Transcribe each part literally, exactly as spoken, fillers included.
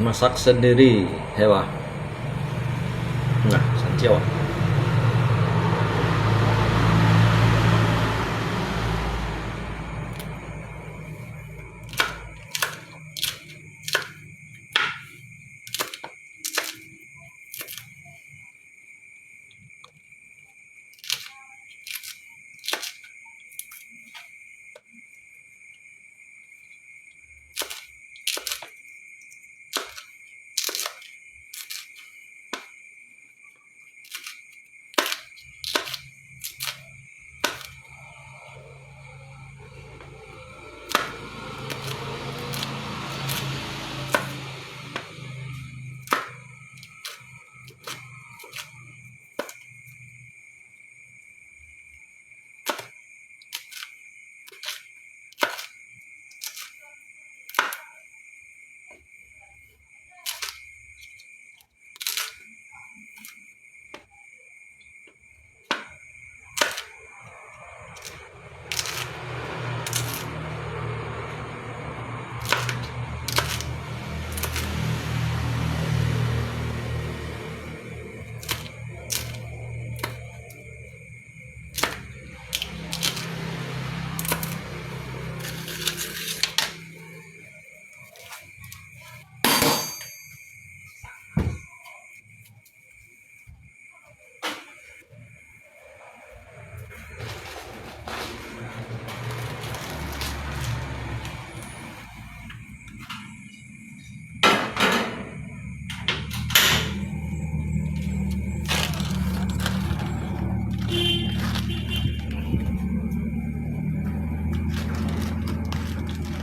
Masak sendiri, hewa. Nah, sanjiau ah.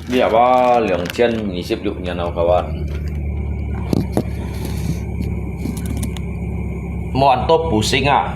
這下兩千二十六年了，各位。無恁多補性啊。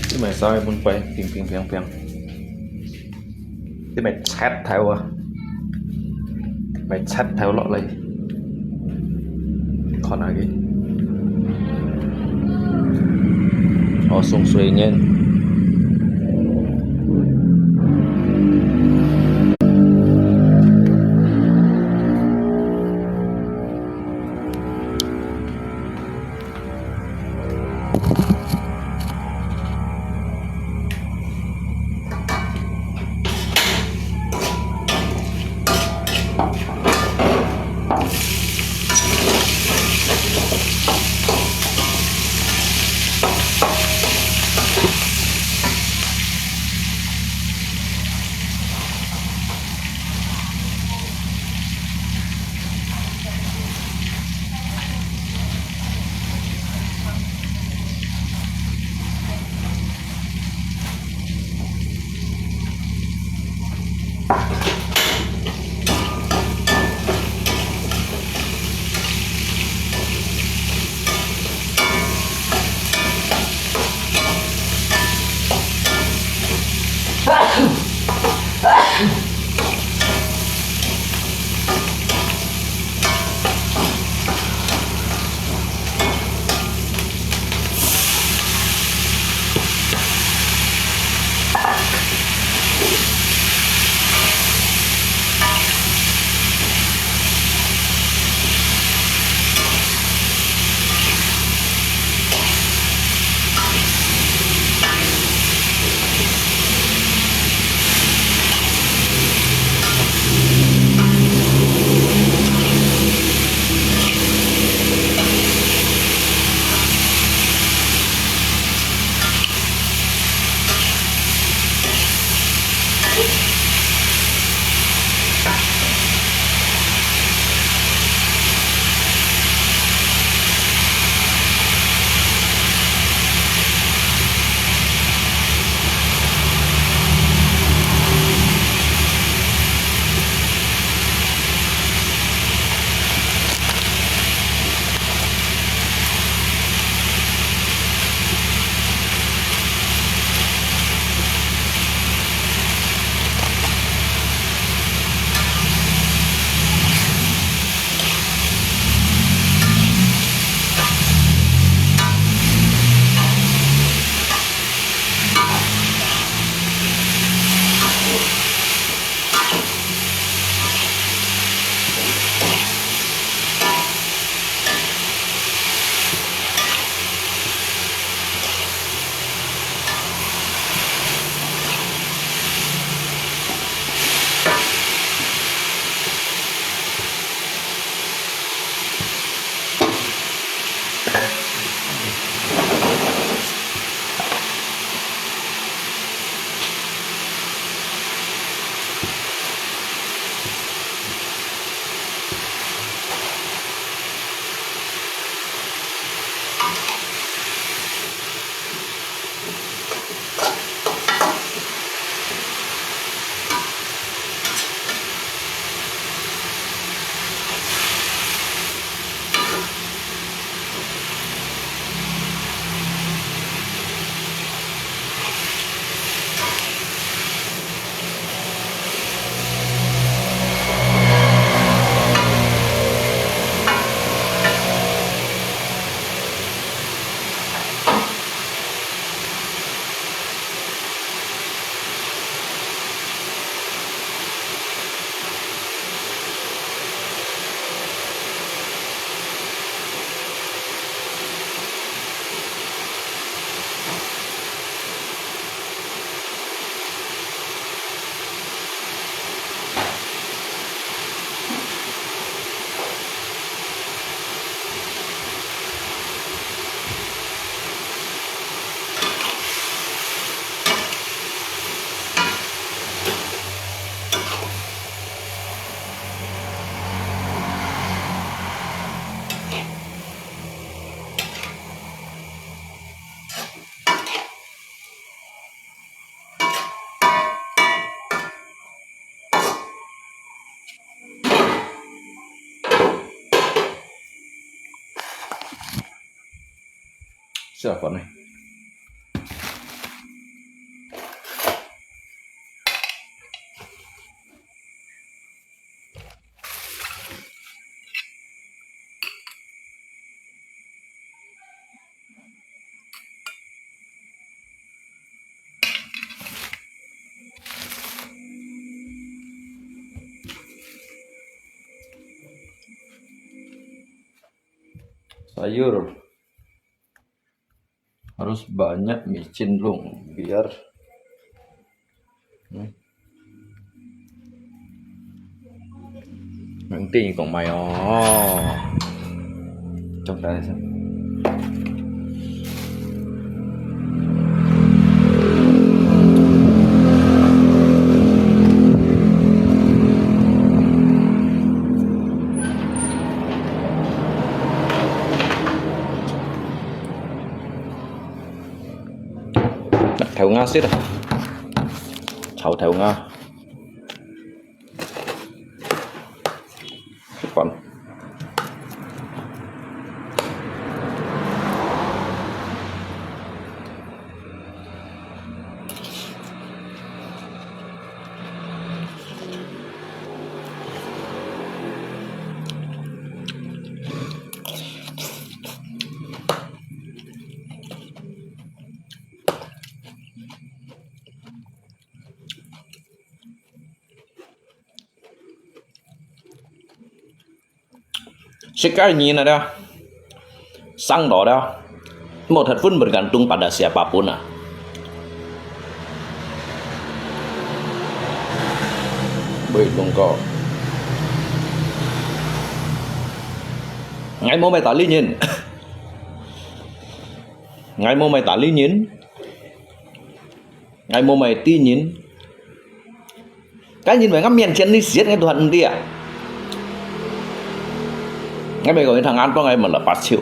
這賣燒个分擺，乒乒乓乓。這賣切頭啊，賣切頭落來，看下佢。哦，送水煙。食飯呢。 Sayur harus banyak micin dong, biar, hmm. Nanti kong mai oh. Cok dah. Thèo nga sít à. Chảo thèo nga. Sít phấn. Sekali nyin ada, sang do ada, mau thèt phun bergantung pada siapapun ah. Bơi lung ko. Ngai mau mai tali nyin. Ngai mau mai tali nyin. Ngai mau mai ti nyin. Cái nhìn về ngắm miền trên đi siết ngay tuần đi à. Ngay bây giờ thằng ăn bao ngày mà là bắt chịu.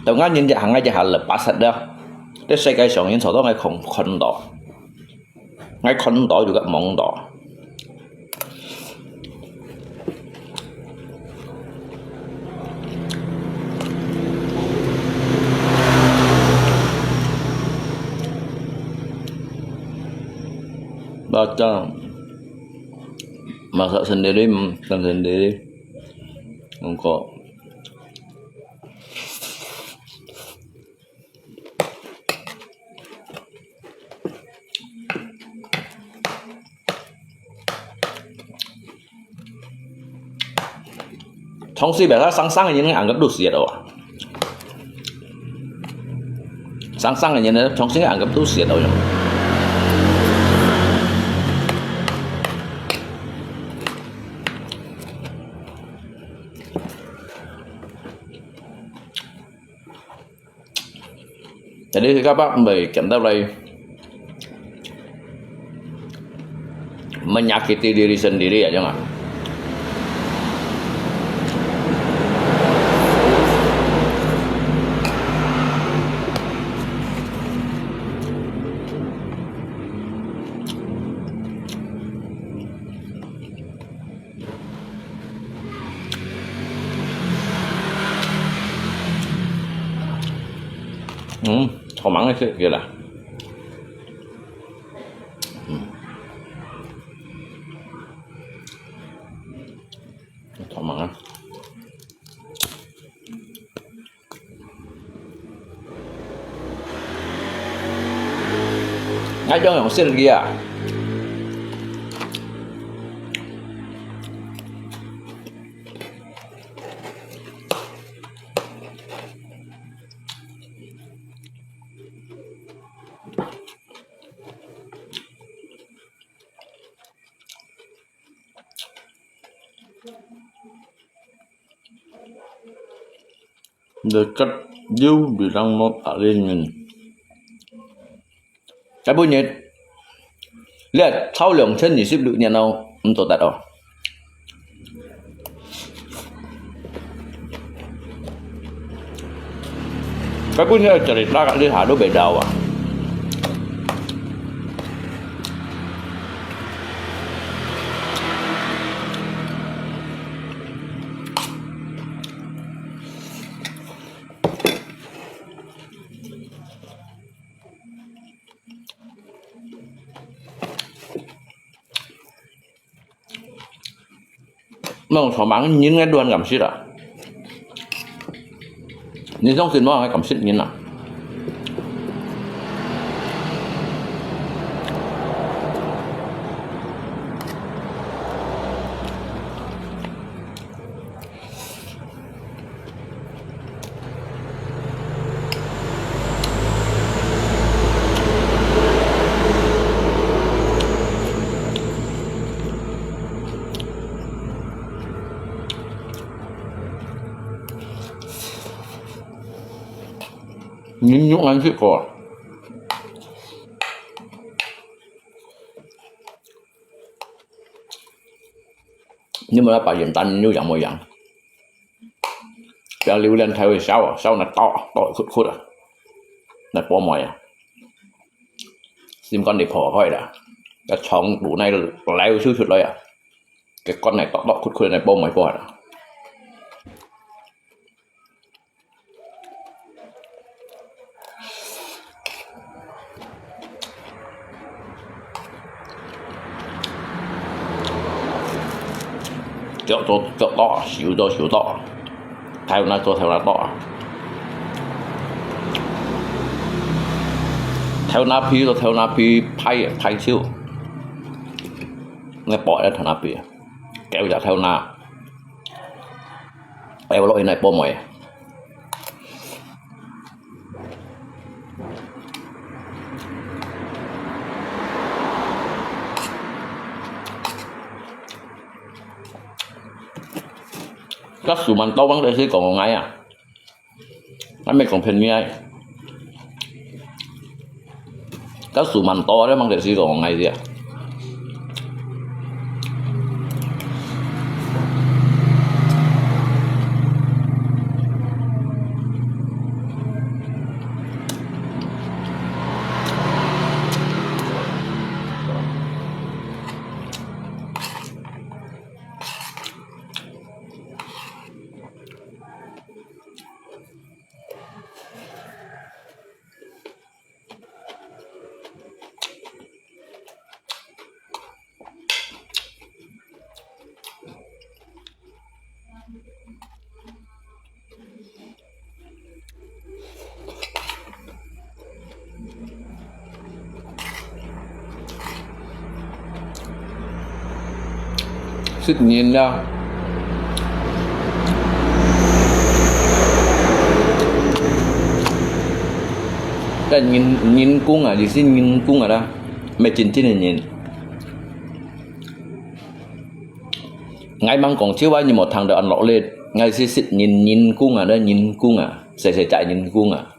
Tao ngắm nhìn chả hàng ngay chả hàng là bắt sạch đó. Thế sai cái sống nhìn sau đó ngay không khôn đó. Ngay khôn đó juga mong đó. Bacang masak sendiri, makan sendiri. Mangkok. 從細到大，生生个人，恁个都食到啊。生生个人呢，從細恁个都食到樣。 Jadi, kapag may kanta lai, menyakiti diri sendiri aja nggak? Hmm, thò mắng cái kiểu là. Hmm. Thò mắng á. Ngai chong yong sit kia. Dekat you bilang not alin ngin. Cái bữa nhiệt, lihat sau 兩千二十六年後，毋做得哦。Cái bữa nhiệt cerita kat lihat tu beda ah. 無錯嘛，人个卵敢食啊？你相信無？敢食人啊？ 人肉恁食過啊？你無來白雲丹，人肉樣無樣？不要榴槤，佢會燒啊，燒來剁，剁闊闊啊，來包糜啊。心肝裡破開啦，該腸肚內流出出來啊，該肝內剁剁闊闊來包糜包啦。 剁做剁剁，燒做燒剁，頭那做頭那剁啊。頭那皮做頭那皮，排排手，該剝个頭那皮，割隻頭那，愛落去來包糜。 該數蠻多，往時講𠊎啊，𠊎毋係講別人啊。該數蠻多，你往時講𠊎知啊。 食人啦。該人，人工啊，就係人工啊啦，毋係真正个人。𠊎吂講笑話，你無聽到恁落力，𠊎係食人，人工啊，該人工啊，細細隻人工啊。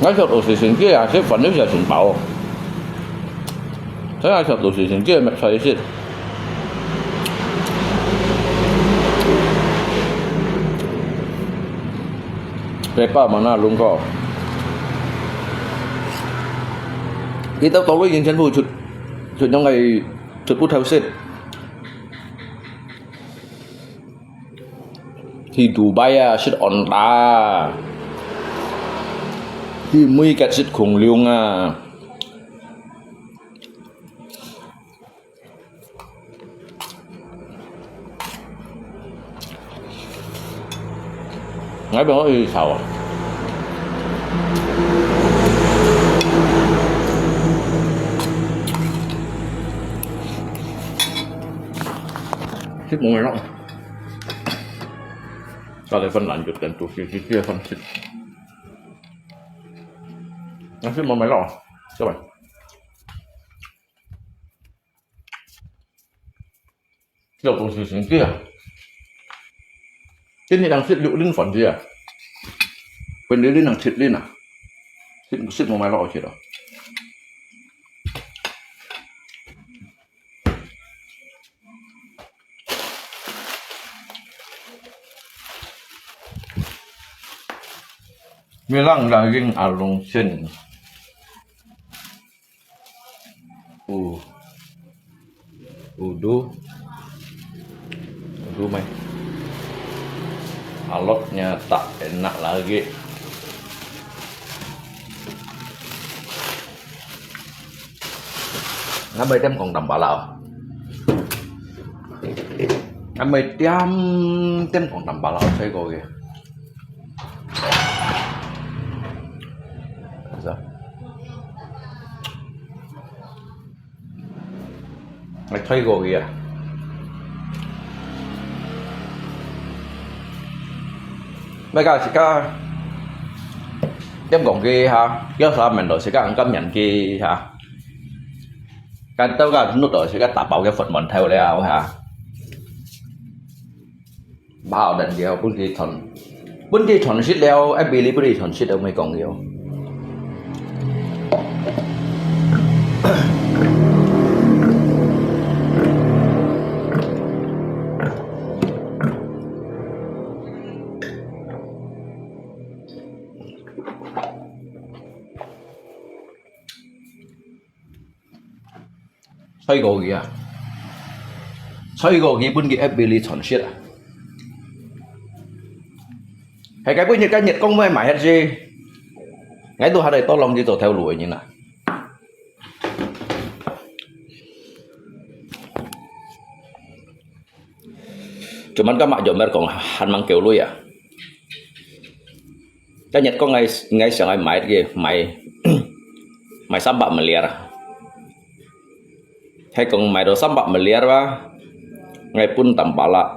𠊎食到時成飢啊，食飯都食成飽。所以𠊎食到時成飢，搣出來食。該包滿啊，龍哥。佢兜到位已經全部出，出樣个，出骨頭食。 去Dubai啊，食安達啊。去美國食恐龍啊。𠊎毋愛去炒啊。食無味咯。家裡飯懶就等到時直接飯食。𠊎食無味咯，食飯。 這東西神奇啊！今日人食六輪飯的啊，本來人七輪啊，食，食無買落去了。Melang daging alung sin. Duh. Duh mai. Alotnya tak enak lagi. Ngắm mai tiêm còn tầm bả lào. Ngắm mai tiêm tiêm còn tầm bả lào thấy cô kìa. Sao? Ngai thai ko kìa. Ngai ka sika. Tiêm còn kì ha, kéo xa mình rồi sika ăn cắp nhận kì ha. Kan tao ka nút rồi sika ta bảo cái phần mòn theo leo ha. Bảo đàn kéo bún kì chọn. Bún kì chọn xít leo, ép bì lì bún kì chọn xít leo mới còn kéo. 吹過佢啊，吹過佢本佢ép bì lì傳說啊。係該本日間日光會賣下去，𠊎都還得多浪去做頭路个人啊。Cuman kan mak Jomer kong han mang kêu lui à. Kan Nhật có ngày ngày sáng ngày mai kia mai mai sắm bạc mà lia. Hay còn mai đó sắm bạc mà lia ba. Ngày pun tầm bả lạ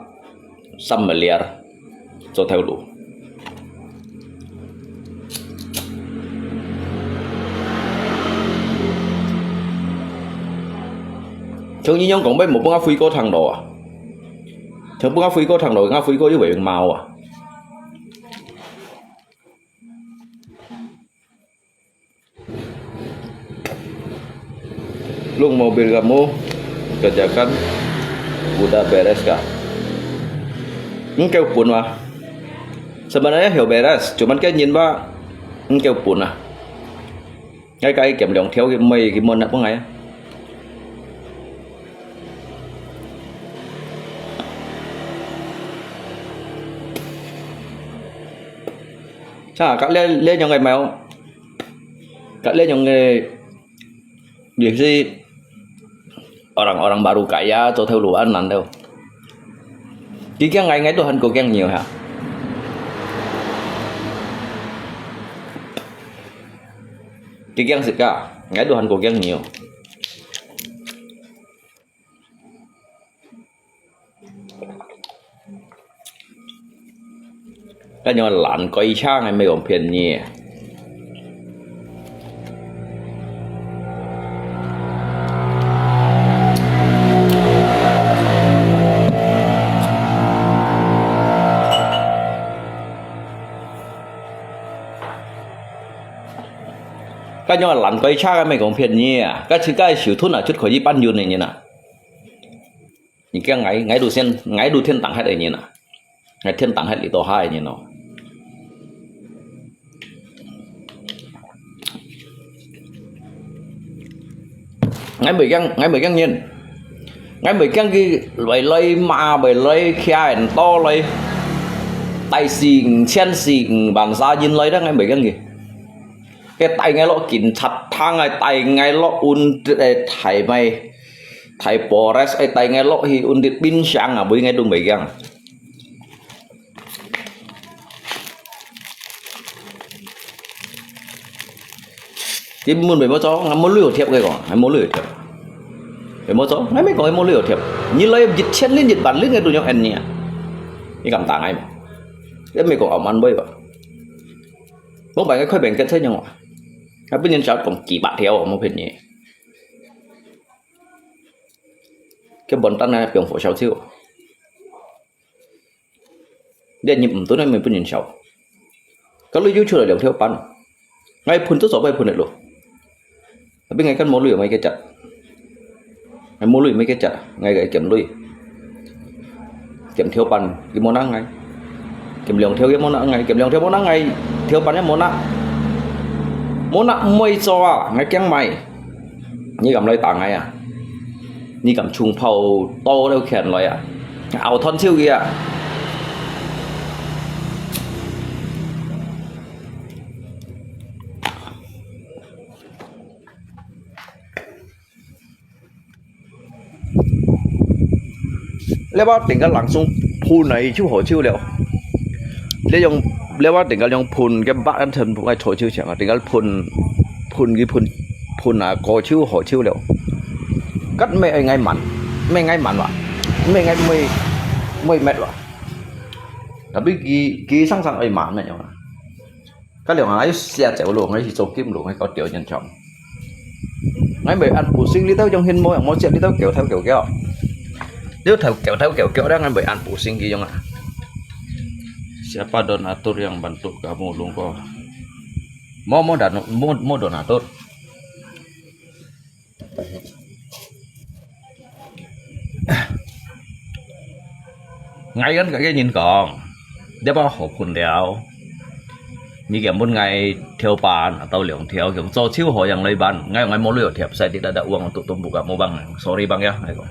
sắm mà lia. Cho theo đủ. Thường như nhóm cộng bên một bông áp phi có thằng đó à. Thường bông áp phi có thằng đó, áp phi có như vậy mau à. Lung mobil kamu kerjakan udah beres kah? Engkau pun lah. Sebenarnya heo beres, cuman kan nyin ba engkau pun lah. Ngay kai kem liang thiau ki mei ki mon nak pengai. Sa, kak le le nyong ai mau. Kak le nyong ai. Jadi orang-orang baru kaya cho theo luan nan đâu. Ki kiang ngai ngai tu han ko kiang nhiều hả? Ki kiang sika ngai tu han ko kiang nhiều. Kan nyo lan koi cha ngai mei kong phiên nyi. Kan nyo lan koi cha ngai mei kong phiên nyi. Kan chi kai siu thun a chut koi yi pan yun nyi na. Nyi kiang ngai ngai du sien ngai du thiên tang hai nyi na. Ngai thiên tang hai li to hai nyi no. Ngai mei kiang ngai mei kiang nyi. Ngai mei kiang ki loi loi ma mei loi kia en to loi. Tai sing chen sing ban sa yin loi da ngai mei kiang ki. Cái tai ngai lo kin chat thang ngai tai ngai lo un thai mai. Thai Pores ai tai ngai lo hi un dit bin sang à bui ngai dung bai gang. Ki mun bai mo cho ngai mo lui thiap cái kong ngai mo lui thiap. Bai mo cho ngai mai kong ngai mo lui thiap. Nyi lai jit chen lin jit ban lin ngai du nyok en nyi. Nyi kam ta ngai mo. Cái mai kong am an bai ba. Mo bai ngai khoi bai ngai sai nyong. Ngai bin nyen chao kong ki ba thiao mo phen nyi. Cái bọn tăn này biang phổ sao thiếu. Để nhịp ẩm tốn này mình bún nhìn sao. Các lưỡi YouTube là liều theo bắn. Ngay phun tức gió bay phun được luôn. Tapi ngay kan mô lưỡi mấy cái chặt. Ngay mô lưỡi mấy cái chặt. Ngay cái kiểm lưỡi. Kiểm thiếu bắn. Cái mô năng ngay. Kiểm liều thiếu cái mô năng ngay. Kiểm liều thiếu mô năng ngay. Thiếu bắn cái mô năng. Mô năng môi cho à. Ngay kiang mày. Nyi kam lai ta ngai à. 你敢衝泡倒了牽來啊？拗斷手去啊！ 這把等下冷水噴來就好手了。這用，這把等下用噴，該把安全噴个搓手槍啊，等下噴，噴佢噴，噴啊，過手好手了。該毋係愛慢，毋係愛慢哇，毋係愛，毋係，毋係慢哇。Tapi佢，佢常常愛慢个樣啊。 該兩下又寫走咯，𠊎去做金咯，𠊎搞掉人場。𠊎毋會恁pusing，你兜用hin無，無接，你兜狗頭狗腳。你兜狗頭狗腳咧，𠊎毋會恁pusing佢樣啊。Siapa donatur yang bantu kamu lungko？無，無donatur，無，無donatur。 𠊎跟該个人講，這把好噴了，你原本𠊎頭班，到兩條，用做手好樣來辦，𠊎，𠊎無旅遊貼，saya tidak ada uang untuk tumbuk kamu bang，sorry bang ya，𠊎講。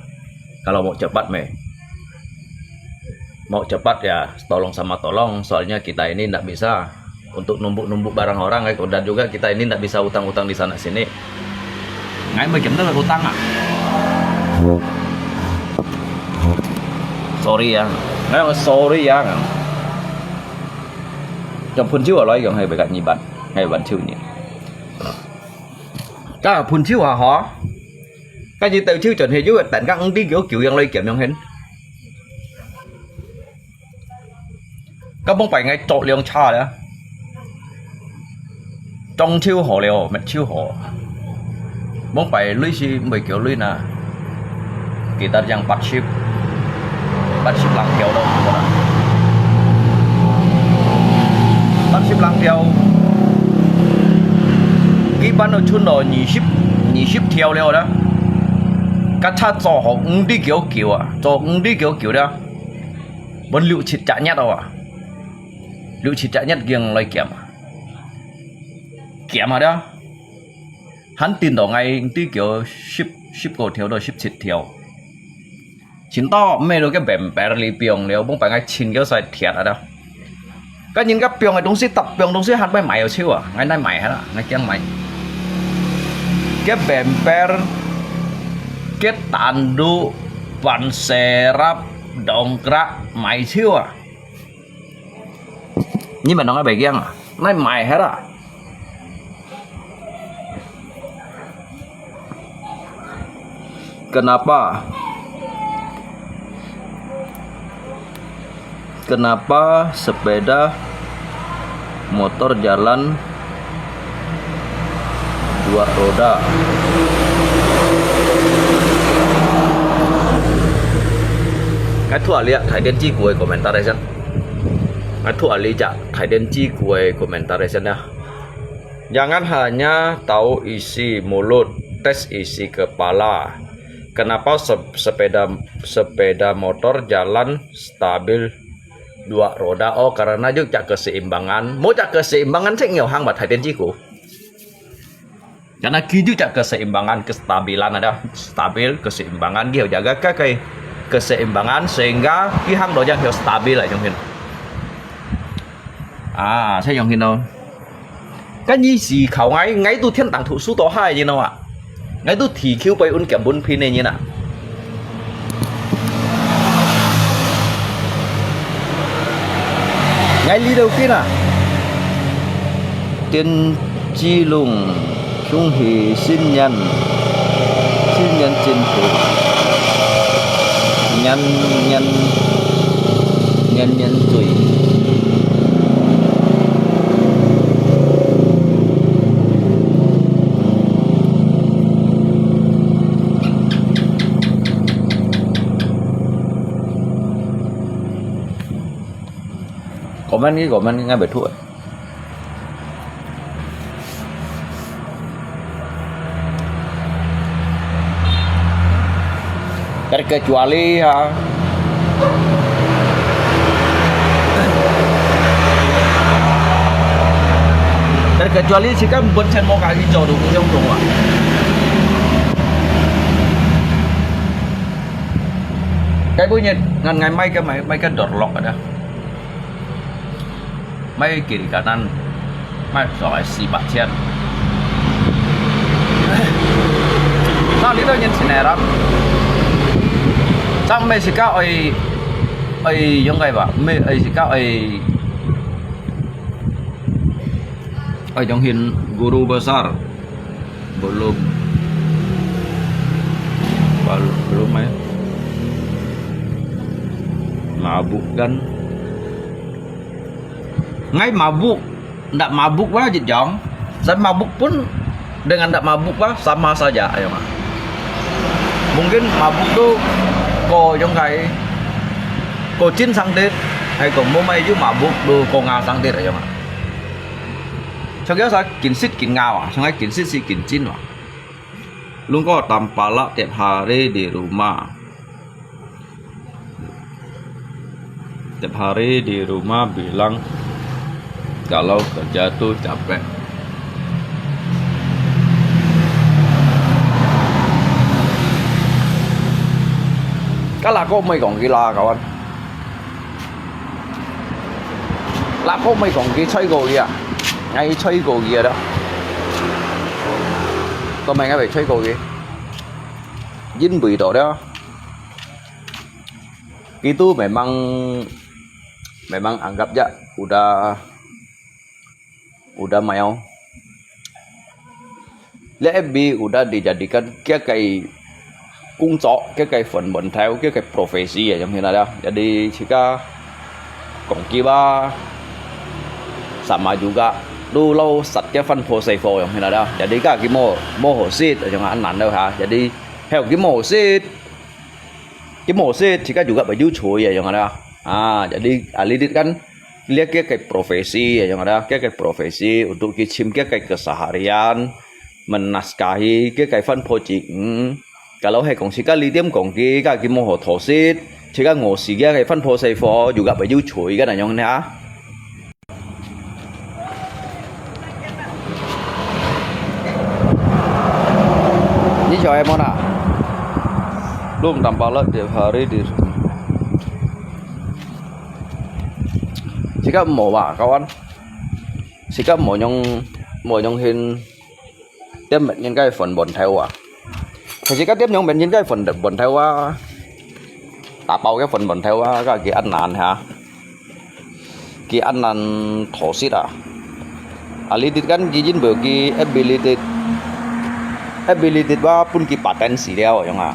Kalau mau cepat meh，mau cepat ya，tolong sama tolong，soalnya kita ini ndak bisa untuk numpuk-numpuk barang orang, eh, dan juga kita ini ndak bisa utang-utang di sana sini. Ngai mah kiam utang ah. Sorry ya. Ngai sorry ya. Trong phun chiu aloi kiong hai bekat nyi bat, hai ban chiu nyi. Ka phun chiu ha ho. Ka ji teu chiu chon he ju tan ka ng di kiu kiu yang loi kiam yang hen. Ka mong pai ngai chok liang cha le. Trong chiu ho liao, met chiu ho. Mong pai lui si mbai kiu lui na. Kita yang bat sip. Bat sip lang kiu lo. Bat sip lang kiu. Ki ban lo chun lo nyi sip, nyi sip thiao liao da. Ka cha cho ho ng di kiu kiu a, cho ng di kiu kiu da. Bun liu chit cha nyat awa. Liu chit cha nyat giang loi kiam. Kiam ada. Han tin do ngai ti kio sip, sip ko thiao do sip chit thiao. Chin to me lo ke bemper li piong liao bung pa ngai chin kio sai thiat ada. Ka nyin ka piong ai dong si tap piong dong si han pai mai chiu a. Ngai nai mai ha la, ngai kiang mai. Ke bemper, ke tandu, ban serap, dongkrak, mai chiu a. Nyi man nong ai bai kiang a. Nai mai ha la. Kenapa? Kenapa sepeda motor jalan dua roda? Ngai thu a liak thai dien chi kuai komentar ai sen. Ngai thu a liak thai dien chi kuai komentar ai sen ya. Jangan hanya tahu isi mulut, tes isi kepala. Kenapa se-, sepeda, sepeda motor jalan stabil dua roda? Oh, karena juk cak keseimbangan. Mo cak keseimbangan cek ngiau hang bat hai dien chi ku. Karena ki juk cak keseimbangan, kestabilan ada. Stabil, keseimbangan, ki jaga ka kai keseimbangan sehingga ki hang do jang stabil lah, jong hin. Ah, saya jong hin lo. Kan nyi si khau ngai, ngai tu thiên đàng thụ su to hai nyi no a. Ngai tu thi khiu pai un kiam bun phin ne nyi na. Ngai li deu kin a. Tiên Tri Lùng, Chung Hì Sin Nhan, Sin Nhan Chin Pu, Nhan, Nhan, Nhan Nhan Cui. Comment ni, comment ni ngai bai thu. Terkecuali ha. Terkecuali si kan buat sen mo kaki jauh tu kujung tu ah. 該本日，𠊎，𠊎買个，買，買个đọt-lok ada. 买kiri kanan，买上来四百千。Nah, dito yun sinerap. Sa may sika ay, ay yung kay ba? May, ay sika ay, ay yung hin guru besar. Belum. Bel-, belum ay. Mabuk kan? Ngai mabuk, ndak mabuk wa jit jong. San mabuk pun dengan ndak mabuk wa sama saja, ayo ma. Mungkin mabuk tu ko yong kai, ko chin sangtit, hai ko mo mai yu mabuk tu ko nga sangtit, ayo ma. Chong kaya sa kinsit kin nga wa, chong ai kinsit si kin chin wa. Lungko tampala tiap hari di rumah. Tiap hari di rumah bilang kalau kerja tu capek. Kala ko mai kong kila kawan. Lak ko mai kong ki choi ko ki a. Ngai choi ko ki a da. Ko mai ngai bai choi ko ki. Yin bui to da. Itu memang, memang anggap ja udah, udah mayau. Le F B udah dijadikan kia kai kung cok, kia kai phần bần theo, kia kai profesi ya, yang hina da. Jadi chika kong kiba sama juga. Lu lau sat kia phần po sai po yang hina da. Jadi ka ki mo, mo ho sit, yang an nan da ha. Jadi heo ki mo sit. Ki mo sit, chika juga baju chui ya, yang ada. Ah, jadi, ah, lidit kan, lia kia kai profesi ya, yang ada. Kia kai profesi, untuk ki chim kia kai keseharian, menafkahi, kia kai phần po cik. Hmm. Kalau hai kong chika li tiêm kong ki, ka ki mo ho to sit, chika ngo si kia kai phần po sai po, juga baju chui kan, yang ada. 你小孩么啦？Lum tampala tiap hari di. Sikap mo ba, kawan? Sikap mo nyong, mo nyong hin. Tiêm met nhân cái phần bần theo à. Thì chỉ có tiêm nhóm met nhân cái phần bần theo à. Tả bao cái phần bần theo à, cái kia ăn nàn hả? Kia ăn nàn thổ xít à. À, lý tịch gắn kia dính bờ kia ability. Ability ba pun kia patent xí đeo, yong à.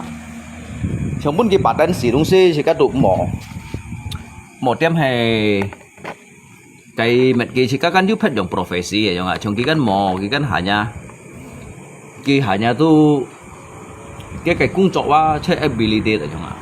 Trong pun kia patent xí đúng xí, chỉ có tụ mỏ. Mỏ tiêm hay Cái met kia chika kan yu phet yong profesi ya, yong a, chong ki kan mo, ki kan hanya. Ki hanya tu, cái cái công作wa che ability ya, yong a.